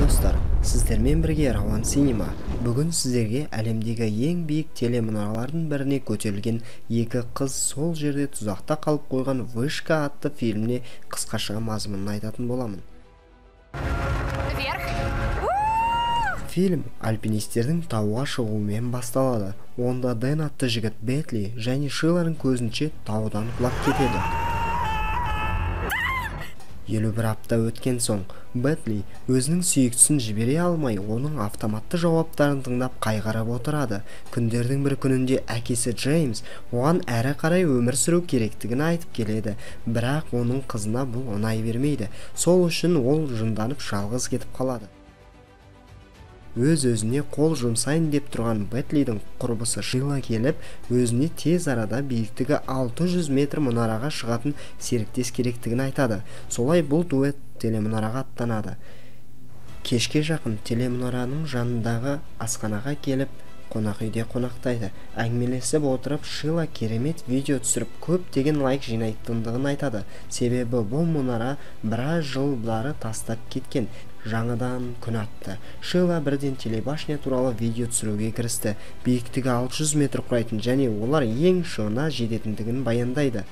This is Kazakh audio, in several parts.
Достар, сіздермен бірге Рауан Синема. Бүгін сіздерге әлемдегі ең биік телемұнаралардың біріне көтерілген екі қыз сол жерде тұзақта қалып қойған «Вышка» атты фильміне қысқаша мазмұнын айтатын боламын. Фильм альпинистердің тауға шығуымен басталады. Онда Дэн атты жігіт Бетли және Шиланың көзінше таудан құлап кетеді. 51 апта өткен соң Бетли өзінің сүйіктісін жібере алмай, оның автоматты жауаптарын тыңдап қайғырып отырады. Күндердің бір күнінде әкесі Джеймс оған әрі қарай өмір сүру керектігін айтып келеді, бірақ оның қызына бұл ұнай бермейді. Сол үшін ол жынданып жалғыз кетіп қалады. Өз-өзіне қол жұмсайын деп тұрған Бетлидің құрбысы Шила келіп, өзіне тез арада биіктігі 600 метр мұнараға шығатын серіктес керектігін айтады. Солай бұл дуэт телемұнараға аттанады. Кешке жақын телемұнараның жанындағы асханаға келіп, қонақ үйде қонақтайды. Әңгімелесіп отырып, Шила керемет видео түсіріп, көптеген лайк жинайтындығын айтады. Себебі бұл мұнара біраз жылдары тастап кеткен. Жаңадан күн атты. Шила бірден телебашня туралы видео түсіруге кірісті. Биіктігі 600 метр құрайтын және олар ең шыңына жететіндігін баяндайды.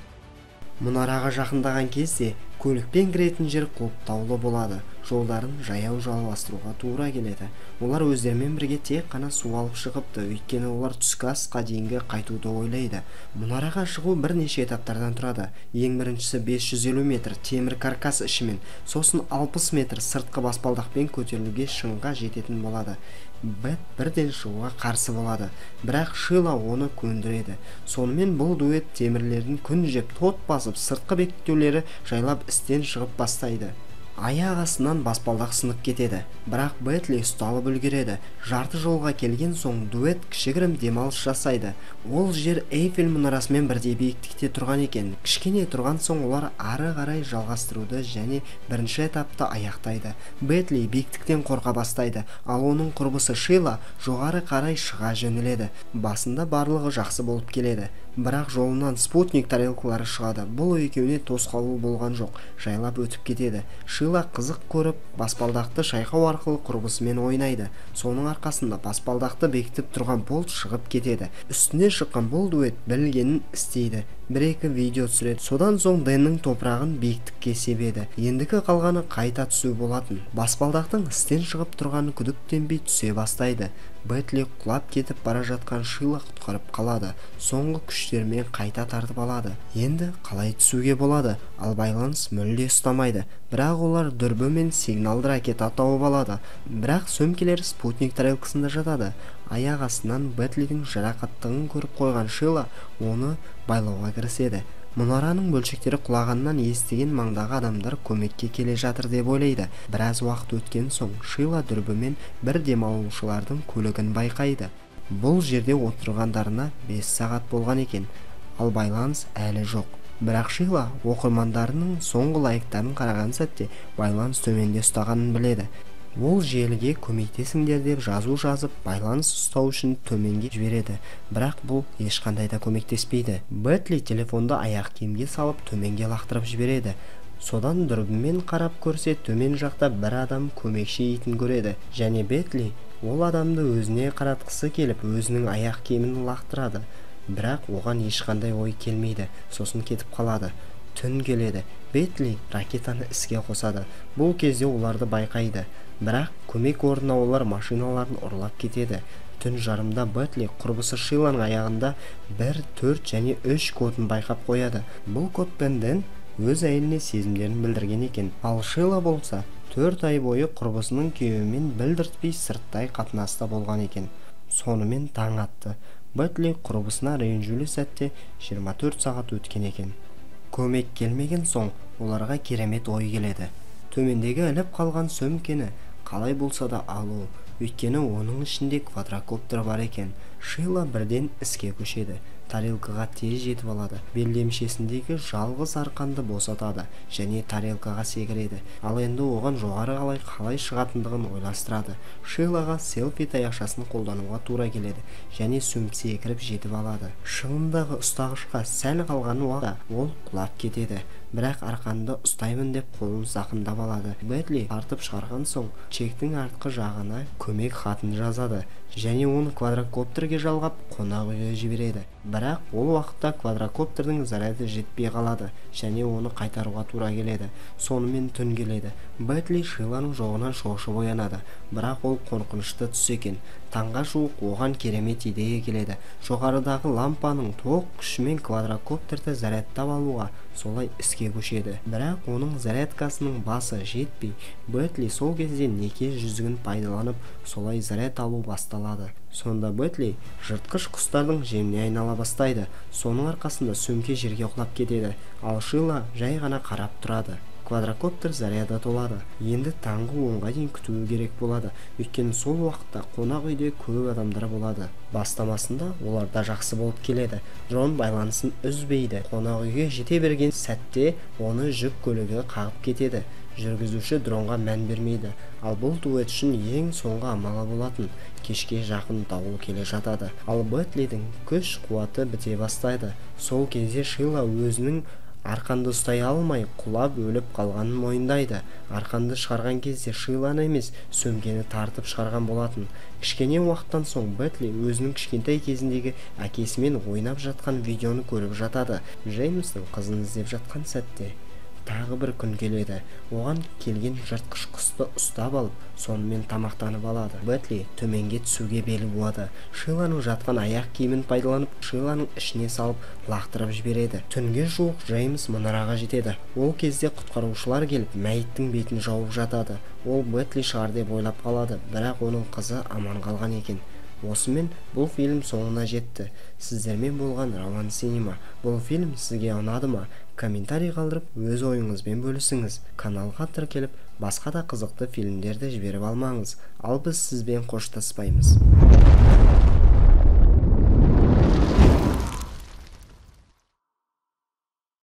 Мұнараға жақындаған кезде көлікпен кіретін жер құлыптаулы болады. Жолдарын жаяу жалғастыруға тура келеді. Олар өздерімен бірге тек қана су алып шығыпты, өйткені олар түскі асқа дейінгі қайтуды ойлайды. Мұнараға шығу бірнеше этаптардан тұрады. Ең біріншісі 550 метр темір каркас ішімен, сосын 60 метр сыртқы баспалдақпен көтерілуге шыңға жететін болады. Бет бірден шығуға қарсы болады, бірақ Шила оны көндіреді. Сонымен бұл дуэт темірлердің күн жеп тот басып, сыртқы бекітулері жайлап істен шығып бастайды. Аяқ астынан баспалдақ сынып кетеді, бірақ Бетли ұсталып үлгереді. Жарты жолға келген соң дуэт кішігірім демалыс жасайды. Ол жер Эйфель мұнарасымен бірдей биіктікте тұрған екен. Кішкене тұрған соң олар ары қарай жалғастыруды және бірінші этапты аяқтайды. Бетли биіктіктен қорқа бастайды, ал оның құрбысы Шила жоғары қарай шыға жөнеледі. Басында барлығы жақсы болып келеді, бірақ жолынан спутник тарелкалары шығады. Бұл екеуіне тосқауыл болған жоқ, жайлап өтіп кетеді. Шила қызық көріп, баспалдақты шайқау арқылы құрбысымен ойнайды. Соның арқасында баспалдақты бекітіп тұрған болт шығып кетеді. Үстіне шыққан бұл дуэт білгенін істейді. Бір-екі видео түсіреді. Содан соң Дэннің топырағын биіктікке себеді. Ендігі қалғаны қайта түсу болатын. Баспалдақтың істен шығып тұрғаны күдіктенбей түсе бастайды. Бетли құлап кетіп бара жатқан Шила құтқарып қалады. Соңғы күштерімен қайта тартып алады. Енді қалай түсуге болады? Ал байланыс мүлде ұстамайды. Бірақ олар дүрбі мен сигналды ракета тауып алады. Бірақ сөмкелер спутник тарелкасында жатады. Аяқ астынан Бетлидің жарақаттығын көріп қойған Шила оны байлауға кіріседі. Мұнараның бөлшектері құлағаннан естіген маңдағы адамдар көмекке келе жатыр деп ойлайды. Біраз уақыт өткен соң Шила дүрбімен бір демалушылардың көлігін байқайды. Бұл жерде отырғандарына 5 сағат болған екен, ал байланыс әлі жоқ. Бірақ Шила оқырмандарының соңғы лайктарын қараған сәтте байланыс төменде ұстағанын біледі. Ол желіге көмектесіңдер деп жазу жазып, байланыс ұстау үшін төменге жібереді. Бірақ бұл ешқандай да көмектеспейді. Бетли телефонды аяқ киімге салып төменге лақтырып жібереді. Содан дүрбімен қарап көрсе, төмен жақта бір адам көмекші итін көреді. Және Бетли ол адамды өзіне қаратқысы келіп, өзінің аяқ киімін лақтырады. Бірақ оған ешқандай ой келмейді. Сосын кетіп қалады. Түн келеді. Бетли ракетаны іске қосады. Бұл кезде оларды байқайды. Бірақ көмек орнына олар машиналарын ұрлап кетеді. Түн жарымда Бетли құрбысы Шиланың аяғында 1, 4 және 3 кодын байқап қояды. Бұл кодпен Дэн өз әйеліне сезімдерін білдірген екен. Ал Шила болса 4 ай бойы құрбысының күйеуімен білдіртпей сырттай қатынаста болған екен. Сонымен таң атты. Бетли құрбысына ренжулі сәтте 24 сағат өткен екен. Көмек келмеген соң оларға керемет ой келеді. Төмендегі іліп қалған сөмкені қалай болса да алу, өйткені оның ішінде квадрокоптер бар екен. Шила бірден іске көшеді. Тарелкаға тез жетіп алады. Белдемшесіндегі жалғыз арқанды босатады және тарелкаға секіреді. Ал енді оған жоғары қалай шығатындығын ойластырады. Шилаға селфи таяқшасын қолдануға тура келеді және секіріп жетіп алады. Шыңындағы ұстағышқа сәл қалған уақытта ол құлап кетеді. Бірақ арқанды ұстаймын деп қолын зақымдап алады. Бетли тартып шығарған соң чектің артқы жағына көмек хатын жазады және оны квадрокоптерге жалғап қонақ үйге жібереді. Бірақ ол уақытта квадрокоптердің заряды жетпей қалады және оны қайтаруға тура келеді. Сонымен түн келеді. Бетли Шиланың жоғынан шошып оянады, бірақ ол қорқынышты түс екен. Таңға жуық оған керемет идея келеді. Жоғарыдағы лампаның тоқ күшімен квадрокоптерді зарядтап алуға солай іске көшеді. Бірақ оның зарядкасының басы жетпей, Бетли сол кезде неке жүзігін пайдаланып, солай заряд алу басталады. Сонда Бетли жыртқыш құстардың жеміне айнала бастайды. Соның арқасында сөмке жерге құлап кетеді, ал Шила жай ғана қарап тұрады. Квадрокоптер заряды толады. Енді таңғы 10-ға дейін күтуі керек болады, өйткені сол уақытта қонақ үйде көп адамдар болады. Бастамасында олар да жақсы болып келеді. Дрон байланысын үзбейді. Қонақ үйге жете берген сәтте оны жүк көлігі қағып кетеді. Жүргізуші дронға мән бермейді. Ал бұл дуэт үшін ең соңғы амалы болатын. Кешке жақын дауыл келе жатады. Ал Бетлидің күш қуаты біте бастайды. Сол кезде Шила өзінің арқанды ұстай алмай құлап өліп қалғанын мойындайды. Арқанды шығарған кезде Шиланы емес, сөмкені тартып шығарған болатын. Кішкене уақыттан соң Бетли өзінің кішкентай кезіндегі әкесімен ойнап жатқан видеоны көріп жатады. Джеймстің қызын іздеп жатқан сәтте тағы бір күн келеді. Оған келген жыртқыш құсты ұстап алып, сонымен тамақтанып алады. Бетли төменге түсуге бел буады. Шиланың жатқан аяқ киімін пайдаланып, Шиланың ішіне салып лақтырып жібереді. Түнге жуық Джеймс мұнараға жетеді. Ол кезде құтқарушылар келіп, мәйіттің бетін жауып жатады. Ол Бетли шығар деп ойлап қалады, бірақ оның қызы аман қалған екен. Осымен бұл фильм соңына жетті. Сіздермен болған Рауан Синема. Бұл фильм сізге ұнады ма? Комментарий қалдырып, өз ойыңызбен бөлісіңіз. Каналға тіркеліп, басқа да қызықты фильмдерді жіберіп алмаңыз. Ал біз сізбен қоштаспаймыз.